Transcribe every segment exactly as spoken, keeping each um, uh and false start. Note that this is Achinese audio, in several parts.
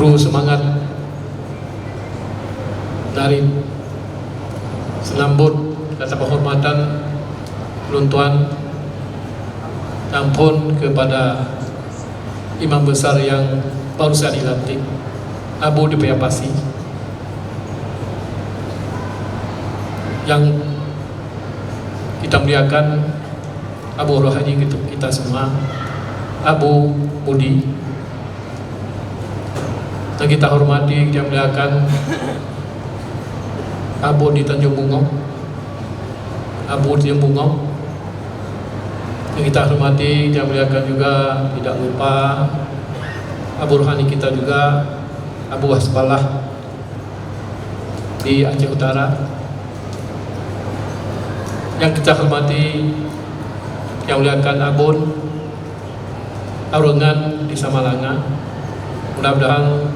Semangat dari seulambot kata penghormatan ulôn tuan ampôn kepada Imam Besar yang baru saja dilantik, Abu di Paya Pasi, yang kita muliakan, Abu Rohani kita, kita semua, Abu Budi, dan kita hormati, kita muliakan Abu di Tanjung Bungong, Abu di Tanjung Bungong, yang kita hormati, kita muliakan juga, tidak lupa Abu Rohani kita juga, Abu Hasballah di Aceh Utara. Yang kita hormati, yang muliakan Abon Arongan di Samalanga. Mudah-mudahan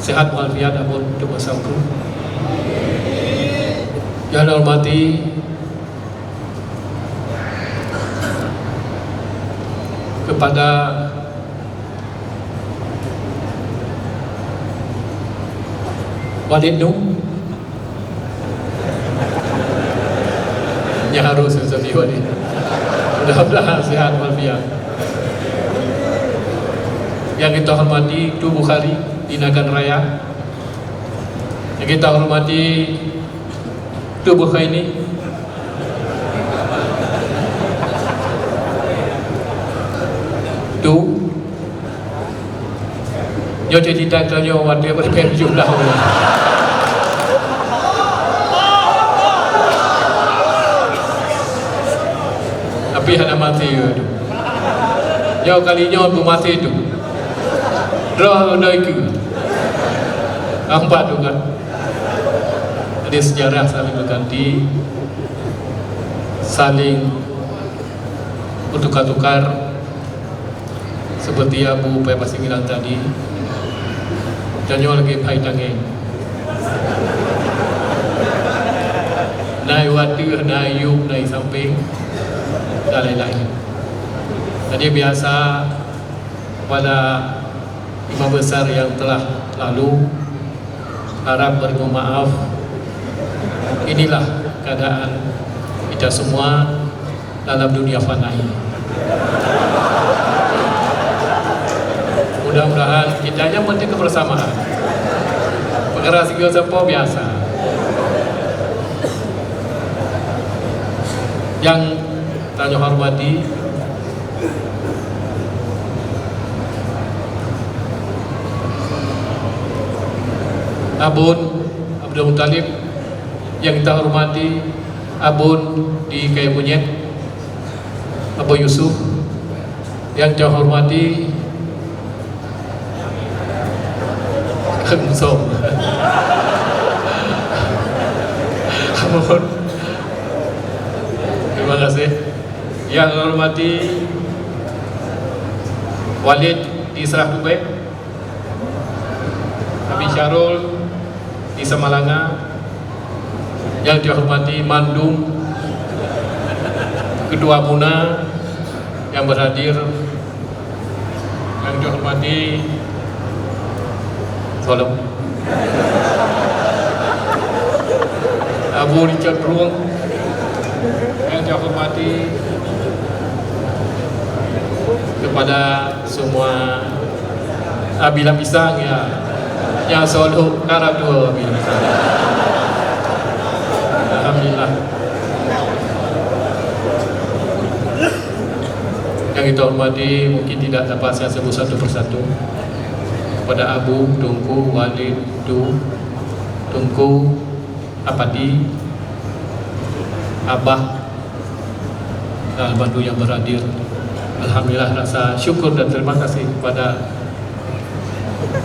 sehat walafiat Abon untuk masa itu. Yang saya hormati kepada Walid Nu. Nya harus seperti Walid. Mudah-mudahan sehat walafiat. Yang kita hormati Tu Bukhari di Nagan Raya. Yang kita hormati Tu Bukhari ni. Tu. Nyoe cerita tanyoe watèe beureukat jumlah ureueng. Tapi hana maté, ya, tu. Nyoe kali nyoe tu maté tu. Droe udah ikeu. Nampak tu kan? Jadi sejarah saling berganti, saling bertukar-tukar. Seperti Abu Paya Pasi bilang tadi, tanyoe lagèe hai tangèng. Na i ateueh, na i yup, na i sampéng, dan lain-lain. Jadi biasa kepada imam besar yang telah lalu, harap bermaaf. Inilah keadaan kita semua dalam dunia fana ini. Mudah-mudahan kita yang penting kebersamaan. Peukara sigoe sampoe biasa. Yang tanyoe hormati, Abon Abdul Muthalib, yang kita hormati Abon di Kayu Kunyit, Abon Yusuf, yang kita hormati Kheun song. Ampun. Terima kasih. Yang saya hormati Walid di Serah Dubai, Abi Syarul di Samalanga, yang saya hormati mandum ketua Muna yang berhadir, yang saya hormati, tolong, Abu Richard Krueng, yang saya hormati, kepada semua, ah, Abi Lapisang, ya. Nyang solo karab dua Abi Lapisang. Alhamdulillah. Yang kita hormati, mungkin tidak dapat saya sebut satu persatu. Kepada Abu, Teungku, Walid, Tu, Teungku, Apadi, Abah, dan bandu yang berhadir. Alhamdulillah, rasa syukur dan terima kasih kepada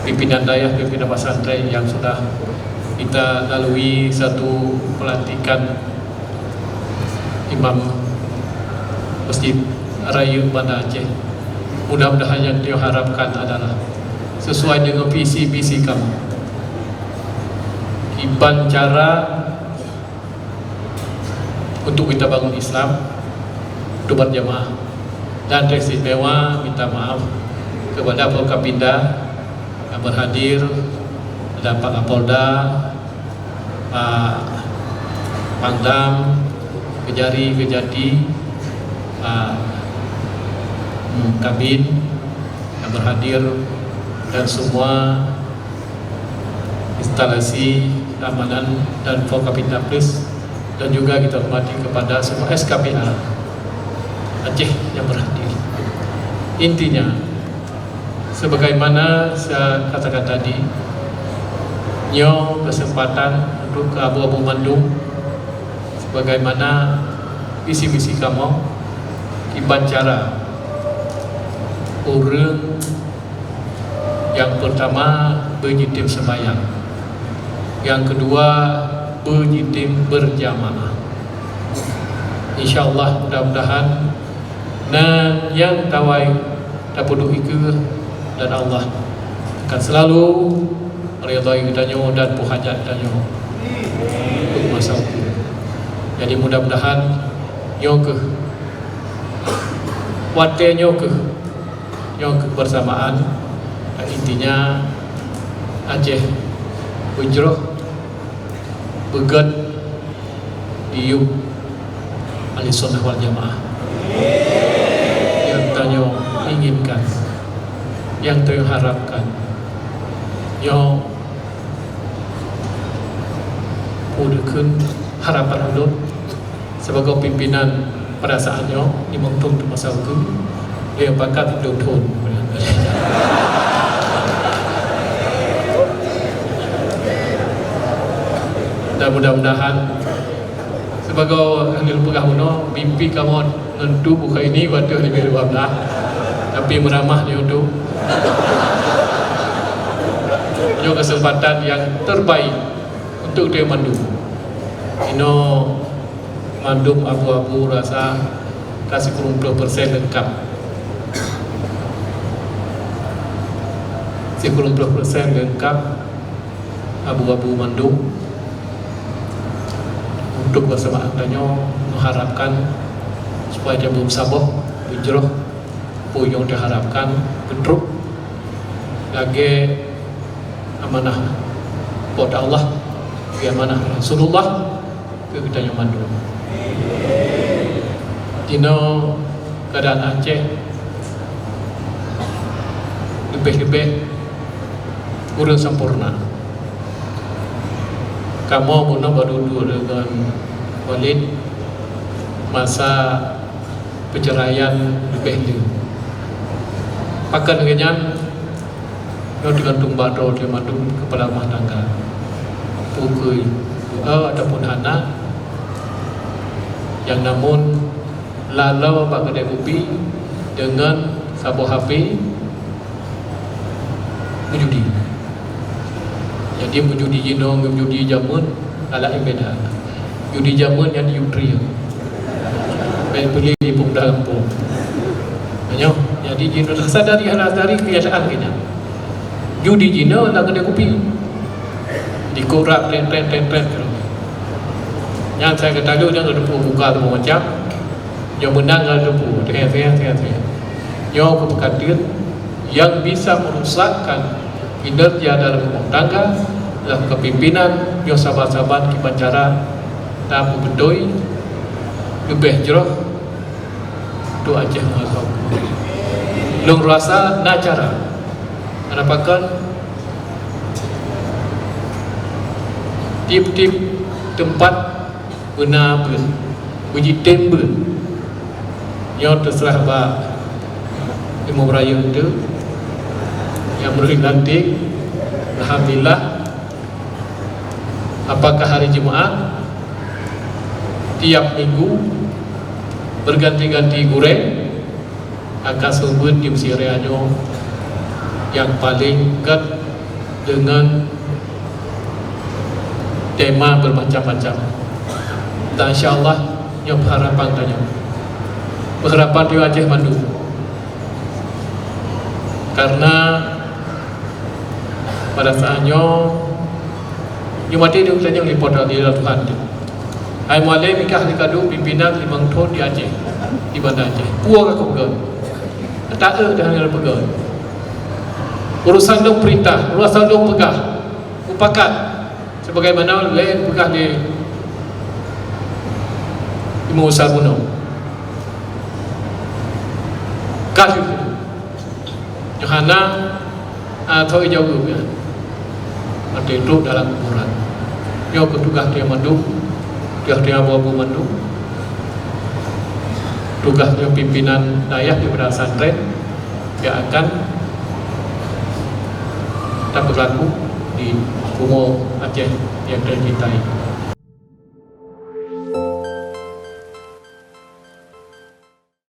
pimpinan dayah, pimpinan pesantren yang sudah kita lalui satu pelantikan Imam Masjid Raya Banda Aceh. Mudah-mudahan yang kita harapkan adalah sesuai dengan visi misi kamu. Kiban cara untuk kita bangun Islam, untuk berjamaah. Dan teristimewa minta maaf kepada Forkopimda Yang berhadir, ada Pak Kapolda, Pak Pangdam, Kejari, Kejati, Pak, hmm, Kabid yang berhadir, dan semua instalasi keamanan dan Forkopimda Plus, dan juga kita hormati kepada semua S K P A Aceh yang berhadir. Intinya, sebagaimana saya katakan tadi, nyoe kesempatan untuk keu abu-abu mandum, sebagaimana visi misi kamoe, kiban cara ureuëng nyang pertama beujitem sembahyang, nyang keudua beujitem berjamaah. Insya Allah, mudah-mudahan nan nyang tawai tapeuduek ikeue dan Allah akan selalu meridai geutanyoe dan peuhajat tanyoe untuk masa ukeue. Jadi mudah-mudahan nyoe keuh, watée nyoe keuh, nyoe keuh kebersamaan, intinya Aceh beujroh beugét diyueb ahli sunnah wal jamaah. Nyang tanyoe inginkan, nyang tanyoe harapkan, nyoe peue dikheun harapan ulôn sibagoe pimpinan pada saat nyoe di Mengtung di masa ukeue, lheueh pakat lheueh thon. Dan mudah-mudahan, sibagoe lôn peugah bunoe, mimpi kamoe ngon Tu Bukhairi watée lima belas, tapi meuramah di YouTube. Nyoe kesempatan yang terbaik untuk dia mandum. Inoe mandum abu-abu rasa ka sikureueng ploh persen leungkap. Sikureueng ploh persen leungkap abu-abu mandum. Untuk bersama tanyoe mengharapkan supaya dia berusaha beujroh peue nyang diharapkan, beutruek lagée amanah Po teu Allah, lagée amanah Rasulullah keu geutanyoe mandum. Jinoe keuadaan Aceh leubeh-leubeh ureuëng sampoereuna. Kamoe bunoe baru duek deungon Walid masa peuceuraian leubeh le. Pakon lagée nyan, nyoe teugantung bak droe teuh mandum keupala rumah tangga. Peu kheueh, eh, ataupun hana, nyang na mon laloe bak keudè kupi deungon saboh H P, meujudi. Jadi meujudi jinoe ngon meujudi jameun, galak nyang beda. Judi jameun nyan yub triek. Bèk peuli di pemuda gampông. Nyoe, jadi jinoe sadari hana sadari kebiasaan geuh nyan. Judi jinoe lam keudè kupi. Dikuk rab tren, tren, tren, tren. Nyan asai geutanyoe nyan geuteupeu buka macam. Nyoe meunang ka teupeu, teuh, teuh, teuh, teuh. Nyoe keupeukateuet nyang bisa merusakkan kinerja dalam rumah tangga, dalam kepimpinan, nyoe saban-saban kiban cara tapeubeutôi leubeh jroh untuk Aceh ngon Aceh. Lôn rasa na cara. Kenapa kan? Tiep-tiep teumpat beuna beuet, beujitem beuet. Nyoe teuseurah bak Imum Rayeuk teuh nyang meureuh lantik. Alhamdulillah, apakah hari Jumaat, tiap minggu, berganti-ganti gurèe, akan seumeubeuet di Mesir nyoe nyang paleng gèt deungon tema bermacam-macam. Dan insya Allah, nyoe harapan tanyoe. Harapan di Aceh mandum. Karena pada saat nyoe, nyoe maté di Aceh nyoe lipot dari Tuhan. Hai Mualem, ikah di kadu pimpinan limong thon di Aceh, di Banda Aceh. Puwoe ka kupeugah. Taeu dah hana peugah. Urusan lôn peurintah, urusan lôn peugah, mupakat, sebagaimana lé peugah lé Imum Besar bunoe. Ka lheueh nyoe hana, ah, tho jaweueb nyan. Watèe trok dalam kuburan. Nyoe keuh tugaih geutanyoe mandum, tugaih geutanyoe mandum. Tugaih geutanyoe pimpinan dayah daripada pesantren yang akan tapeulaku di bumoe Aceh yang tercintai.